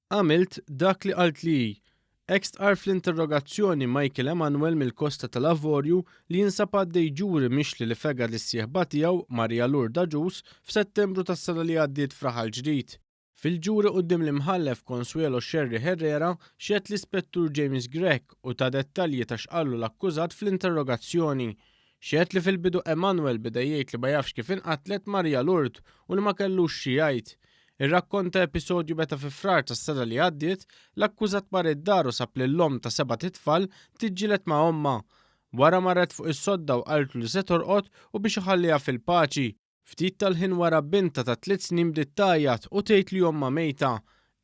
Għamilt dak li qaltli hi. Hekk stqarr fl-interrogazzjoni Michael Emanuel mill-Kosta tal-Avorju li jinsab għaddej ġuri mixli li fega lis-sieħba tiegħu, Maria Lourdes Agius, f'Settembru tas-sena li għaddiet f'Raħal Ġdid. Fil-ġuri quddiem l-Imħallef Consuelo Scerri Herrera xehed l-Ispettur James Grech u ta dettalji ta' x'qallu l-akkużat fl-interrogazzjoni. Xehed li fil-bidu Emanuel beda jgħid li ma jafx kif inqatlet Maria Lourdes u li ma kellux xi jgħid. Irrakkonta episodju meta fi Frar tas-sena li għaddiet, l-akkużat mar id-dar u sab lill-omm ta' sebat itfal tiġġieled ma' ommha. Wara marret fuq is-sodda u qaltlu li se torqod u biex iħalliha fil-paċi. Ftit tal-ħin wara bintha ta' tliet snin bdiet tgħajjat u tgħid li ommha mejta.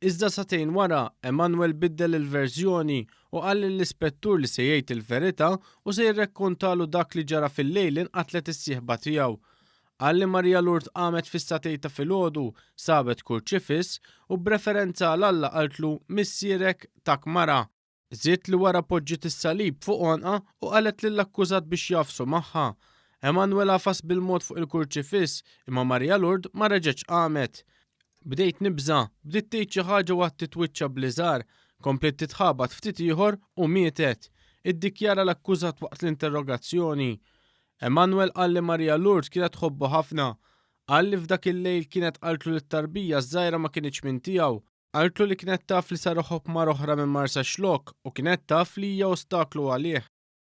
Iżda sagħtejn wara, Emanuel biddel il-verżjoni u qal lill-ispettur li se jgħid il-verità u se jirrekkontalu dak li ġara fil-lejl li nqatlet is-sieħba tiegħu. Qal li Maria Lourdes qamet fis-sagħtejn ta' filgħodu, sabet kurċifiss u b'referenza għal Alla qaltlu missierek tak mara. Żied li wara poġġiet is-salib fuq għonqha u qalet lill-akkużat biex jagħfsu magħha. Emanuel għafas bil-mod fuq il-kurċifiss imma Maria Lourdes ma reġgħetx qamet. Bdejt nibża', bdiet tgħid xi ħaġa u għattiet wiċċha bl-iżgħar, kompliet titħabat ftit ieħor u mietet, iddikjara l-akkużat waqt l-interrogazzjoni. Emanuel qal li Maria Lourdes kienet tħobbu ħafna. Qal li f'dak il-lejl kienet qaltlu li t-tarbija ż-żgħira ma kinitx minn tiegħu. Qaltlu li kienet taf li sar iħobb mara oħra minn Marsaxlokk u kienet taf li hija ostaklu għalih.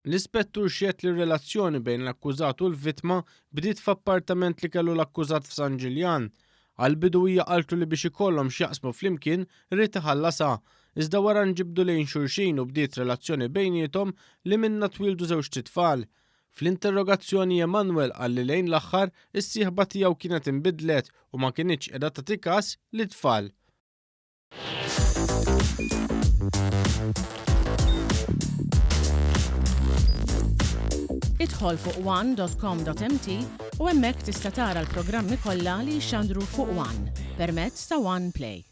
L-Ispettur xehed li r-relazzjoni bejn l-akkużat u l-vittma bdiet f'appartament li kellu l-akkużat f'San Ġiljan. Għall-bidu hija qaltlu li biex ikollhom x'jaqsmu flimkien ried iħallasha, iżda wara nġibdu lejn xulxin u bdiet relazzjoni bejniethom li minnha twieldu żewġt itfal. Fl-interrogazzjoni Emanuel qal li lejn l-aħħar is-sieħba tiegħu kienet inbidlet u ma kinitx qiegħda tagħti kas lit-tfal. Idħol fuq one.com.mt u hemmhekk tista' tara l-programmi kollha li jixxandru fuq One permezz ta' One Play.